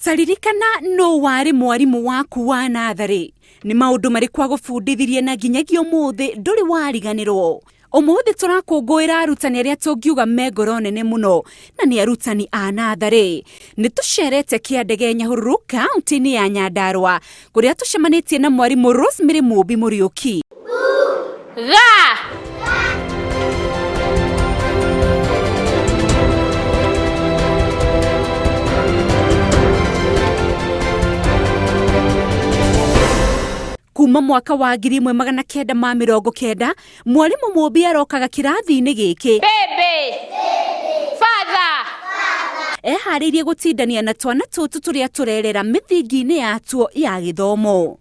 Ta ririkana nũ warĩ mwarimũ waku wa natharĩ. Nĩ maũndũ marĩkũ agũbundithirie na nginyagia ũmũthĩ ndũrĩ wariganĩrwo? Ũmũthĩ tũrakũngũĩra arutani arĩa tũngiuga me ngoro nene mũno na nĩ arutani a natharĩ. Nĩ tũcerete Kĩandege Nyahururu kaunti-inĩ ya Nyandarua kũrĩa tũcemanĩtie na mwarimũ Rosemary Mũmbi Mũriũki. Ga. Kuma mwaka wa 1990 mwarimũ Mũmbi arokaga kĩrathi-inĩ gĩkĩ Baby. Father. Eharĩirie gũtindania na twana tũtũ tũrĩa tũrerera mĩthingi-inĩ yatuo ya gĩthomo.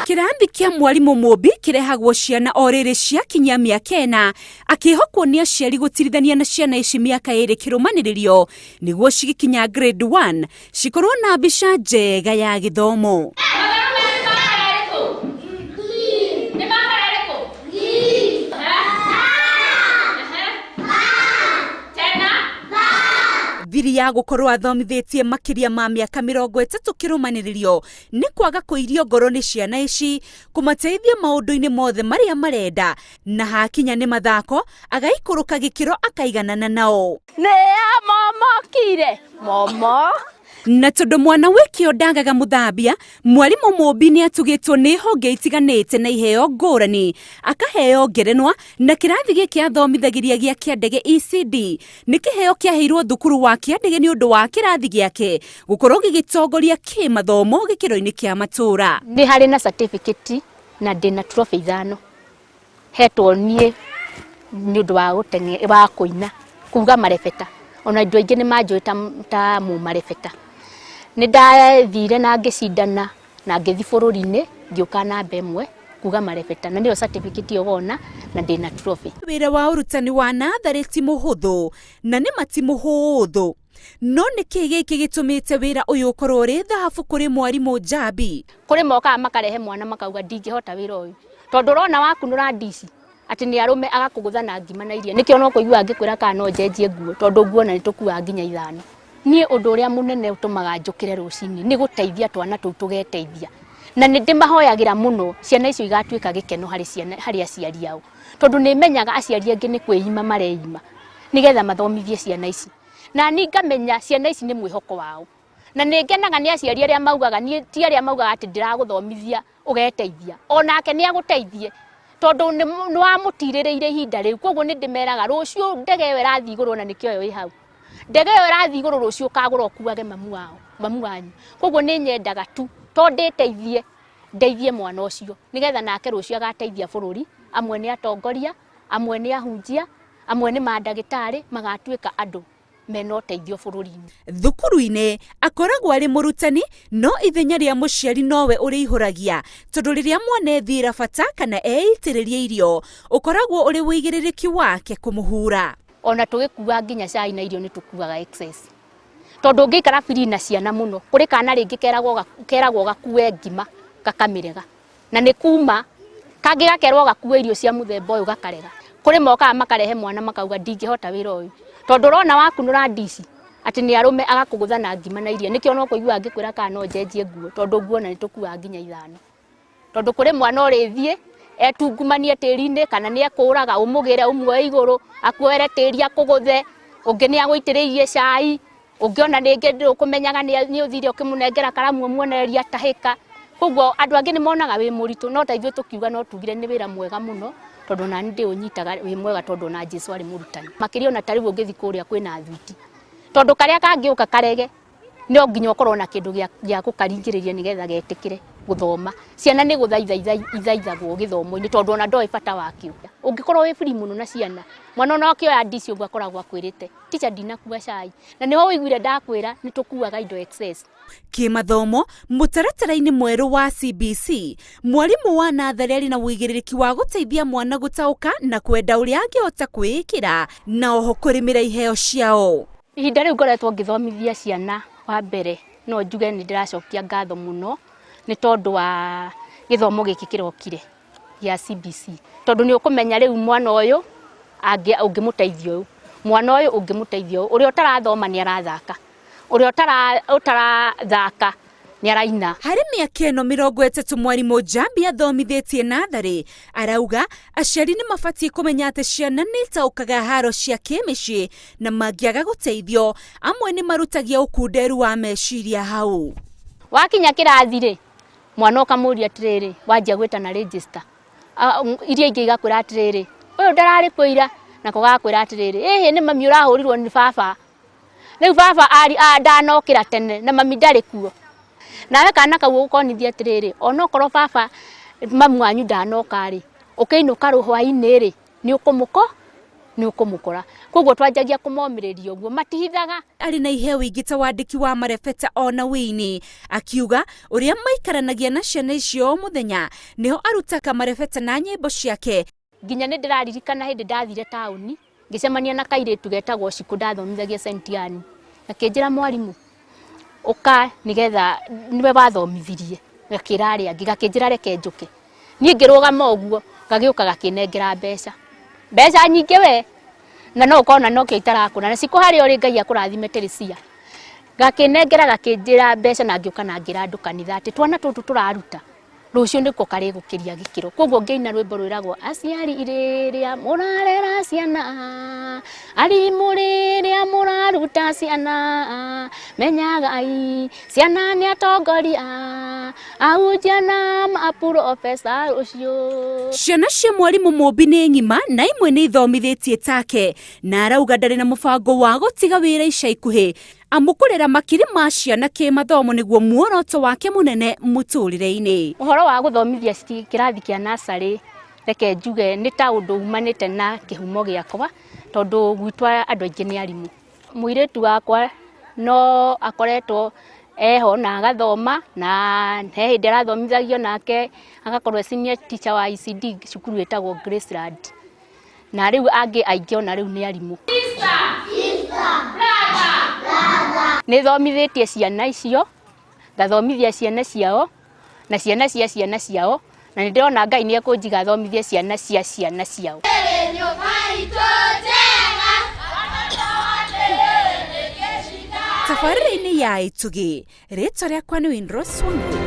Kĩrathi kĩa mwarimũ Mũmbi kĩrehagwo ciana o rĩrĩ ciakinyia mĩaka ĩna, akĩhokwo nĩ aciari gũtirithania na ciana ici mĩaka ĩrĩ kĩrũmanĩrĩrio nĩguo cigĩkinya grade 1 cikorwo na mbica njega ya gĩthomo. Thiri ya gũkorwo athomithĩtie makĩria ma mĩaka 30 kĩrũmanĩrĩrio nĩ kwaga kũirio ngoro nĩ ciana ici, kũmateithia maũndũ-inĩ mothe marĩa marenda, na hakinya nĩ mathako agaikũrũka gĩkĩro akaiganana nao. Nĩ amomokire momo. Na tondũ mwana wĩ kĩo ndagaga mũthambia, mwarimũ Mũmbi nĩ atugĩtwo nĩ honge itiganĩte na iheo ngũrani, akaheo ngerenwa na kĩrathi gĩkĩ athomithagĩria gĩa Kĩandege ECD nĩ kĩheo kĩaheirwo thukuru wa Kĩandege nĩ ũndũ wa kĩrathi gĩake gũkorwo gĩgĩtongoria kĩmathomo gĩkĩro-inĩ kĩa matũra. Nĩ harĩ na certificate na ndĩna trophy ithano hetwo niĩ nĩ ũndũ wa gũteng'e wa kũina kuga marebeta ona andũ aingĩ nĩ manjũĩ ta, ta mũmarebeta. Nĩ ndathire na ngĩcindana na ngĩthiĩ bũrũri-inĩ ngĩũka namba ĩmwe kuga marebeta na nĩyo certificate ĩyo wona na ndĩna trophy. Wĩra wa ũrutani wa natharĩ ti mũhũthũ na nĩ ma ti mũhũthũ. No nĩ kĩĩ gĩkĩ gĩtũmĩte wĩra ũyũ ũkorwo ũrĩ thahabu kũrĩ mwarimũ Njambi? Kũrĩ mokaga makarehe mwana makauga ndingĩhota wĩra ũyũ tondũ ũrona wakunũra ndici atĩ nĩ arũme agakũgũtha na ngima na iria nĩkĩo no kũigua angĩkwĩra kana no njenjie nguo tondũ nguo na nĩ tũkuaga nginya ithano. Niĩ ũndũ ũrĩa mũnene ũtũmaga njũkĩre rũcinĩ nĩ gũteithia twana tũu tũgeteithia na nĩ ndĩmahoyagĩra mũno ciana icio igatuĩka gĩkeno harĩ ciana harĩ aciari ao tondũ nĩ menyaga aciari angĩ nĩ kwĩima mareima nĩgetha mathomithie ciana ici na niĩ ngamenya ciana ici nĩ mwĩhoko wao na nĩ ngenaga nĩ aciari arĩa maugaga niĩ ti arĩa maugaga atĩ ndĩragũthomithia ũgeteithia onake nĩ agũteithie tondũ nĩ wamũtirĩrĩire ihinda rĩu koguo nĩ ndĩmeraga rũciũ ndege ĩyo ĩrathiĩ igũrũ na nĩkĩo ĩyo ĩ hau ndege ĩyo ĩrathiĩ igũrũ rũciũ ũkagũra ũkuage mamu wao mamu wanyu koguo nĩ nyendaga tu to ndĩteithie ndeithie mwana ũcio nĩgetha nake rũciũ agateithia bũrũri amwe nĩ atongoria amwe nĩ ahunjia amwe nĩ mandagĩtarĩ magatuĩka andũ mena ũteithio bũrũri-inĩ. Thukuru-inĩ akoragwo arĩ mũrutani no ithenya rĩa mũciari nowe ũrĩihũragia tondũ rĩrĩa mwana ethiĩra bata kana eitĩrĩria irio ũkoragwo ũrĩ ũigĩrĩrĩki wake kũmũhura. Ona tũgĩkua nginya cai na irio nĩ tũkuaga excess tondũ ũngĩikara free na ciana mũno kũrĩ kana rĩngĩ keragwo keragwo gakue ngima gakamĩrega na nĩ kuma kangĩ gakerwo gakue irio cia mũthemba ũyũ gakarega. Kũrĩ mokaga makarehe mwana makauga ndingĩhota wĩra ũyũ tondũ ũrona wakunũra ndici atĩ nĩ arũme agakũgũtha na ngima na iria nĩkĩo no kũigua angĩkwĩra kana no njenjie nguo tondũ nguo na nĩ tũkuaga nginya ithano. Tondũ kũrĩ mwana ũrĩthiĩ etungumanie tĩri-inĩ kana nĩ ekũraga ũmũgĩre ũmuoe igũrũ akuoere tĩri akũgũthe, ũngĩ nĩ agũitĩrĩirie cai, ũngĩ ona rĩngĩ ndũkũmenyaga nĩ ũthire ũkĩmũnengera karamu ũmuonererie atahĩka. Koguo andũ angĩ nĩ monaga wĩ mũritũ no ta ithuĩ tũkiuga no tugire nĩ wĩra mwega mũno tondũ ona niĩ ndĩũnyitaga wĩ mwega tondũ ona Jesũ arĩ mũrutani. Makĩria ona ta rĩu ũngĩthiĩ kũrĩa kwĩna thwiti tondũ karĩa kangĩũka karege no nginya ũkorwo na kĩndũ gĩa gũkaringĩrĩria nĩgetha getĩkĩre gũthoma. Ciana nĩ gũthaitha ithaithagwo gĩthomo-inĩ tondũ ona ndoĩ bata wakĩo. Ũngĩkorwo wĩ free mũno na ciana, mwana ona akĩoya ndici ũguo akoragwo akwĩrĩte teacher ndinakua cai. Na nĩho ũiguire ndakwĩra nĩ tũkuaga indo excess. Kĩmathomo, mũtaratara-inĩ mwerũ wa CBC, mwarimũ wa natharĩ arĩ na ũigĩrĩrĩki wa gũteithia mwana gũtaũka na kwenda ũrĩa angĩhota kwĩĩkĩra na oho kũrĩmĩra iheo ciao. Ihinda rĩu ngoretwo ngĩthomithia ciana wa mbere no njuge nĩ ndĩracokia ngatho mũno nĩ tondũ wa gĩthomo gĩkĩ kĩrokire gĩa CBC. Tondũ nĩ ũkũmenya rĩu mwana ũyũ ũngĩmũteithia ũũ. Mwana ũyũ ũngĩmũteithia ũũ, ũrĩa ũtarathoma nĩ arathaka, ũrĩa ũtarathaka nĩ araina. Harĩ mĩaka ĩno 30 mwarimũ Njambi athomithĩtie natharĩ, arauga aciari nĩ mabatiĩ kũmenya atĩ ciana nĩ itaũkaga haro cia kĩmĩciĩ na mangĩaga gũteithio amwe nĩ marutagia ũkunderu wa meciria hau. Wakinya kĩrathi rĩ, mwana ũkamũria atĩrĩrĩ, wanjia gwĩtana register, iria ingĩ igakwĩra atĩrĩrĩ, ũyũ ndararĩ kuo ira, nako gagakwĩra atĩrĩrĩ, ĩhĩ nĩ mami ũrahũrirwo nĩ baba. Rĩu baba ndanokĩra tene na mami ndarĩ kuo. Nawe kana kau ũkonithia atĩrĩrĩ, onokorwo baba mamu wanyu ndanoka rĩ, ũkĩinũka hwainĩ rĩ, nĩ ũkũmũkora. Koguo twanjagia kũmomĩrĩria ũguo, matihithaga. Arĩ na iheo ingĩ ta wandĩki wa marebeta ona wĩini, akiuga ũrĩa maikaranagia na ciana icio o mũthenya nĩho arutaga marebeta na nyĩmbo ciake. Nginya nĩ ndĩraririkana hĩndĩ ndathire taũni ngĩcemania na kairĩtu getagwo Cikũ ndathomithagia St. Anne, gakĩnjĩra mwarimũ ũka nĩgetha nĩwe wathomithirie, gakĩra arĩa angĩ, gakĩnjĩra reke njũke. Niĩ ngĩrũgama ũguo gagĩũka gakĩnengera mbeca, mbeca nyingĩ we, na no ũkona nokĩo itarakũra, na Cikũ harĩa ũrĩ Ngai akũrathime Teresia. Gakĩnengera gakĩnjĩra mbeca na ngĩũka na ngĩra andũ kanitha atĩ twana tũtũ tũraruta rũciũ nĩkuo karĩgũkĩria gĩkĩro. Koguo ngĩina rwĩmbo rwĩragwo aciari rĩrĩa mũrarera ciana, arimũ rĩrĩa mũraruta ciana, menyagai ciana nĩ atongoria, ahunjia na maprofesa rũciũ. Ciana cia mwarimũ Mũmbi nĩ ng'ima na imwe nĩ ithomithĩtie take, na arauga ndarĩ na mũbango wa gũtiga wĩra ica ikuhĩ, amu kũrera makiri ma ciana kĩmathomo nĩguo muoroto wake mũnene mũtũrĩre-inĩ. Ũhoro wa gũthomithia kĩrathi kĩa nursery, reke njuge nĩ ta ũndũ umanĩte na kĩhumo gĩakwa, tondũ gwitũ andũ aingĩ nĩ arimũ. Mũirĩtu wakwa no akoretwo eho na agathoma, na he hĩndĩ arathomithagio nake agakorwo e senior teacher wa ECD cukuru ĩtagwo Graceland. Na rĩu angĩ aingĩ ona rĩu nĩ arimũ. Nĩ thomithĩtie ciana icio, ngathomithia ciana ciao na ciana cia ciana ciao, na nĩ ndĩrona Ngai nĩ ekũnjiga thomithie ciana cia ciana ciao. Tabarĩra-inĩ ya Itugi, rĩtwa rĩakwa nĩ Winrose Wangui.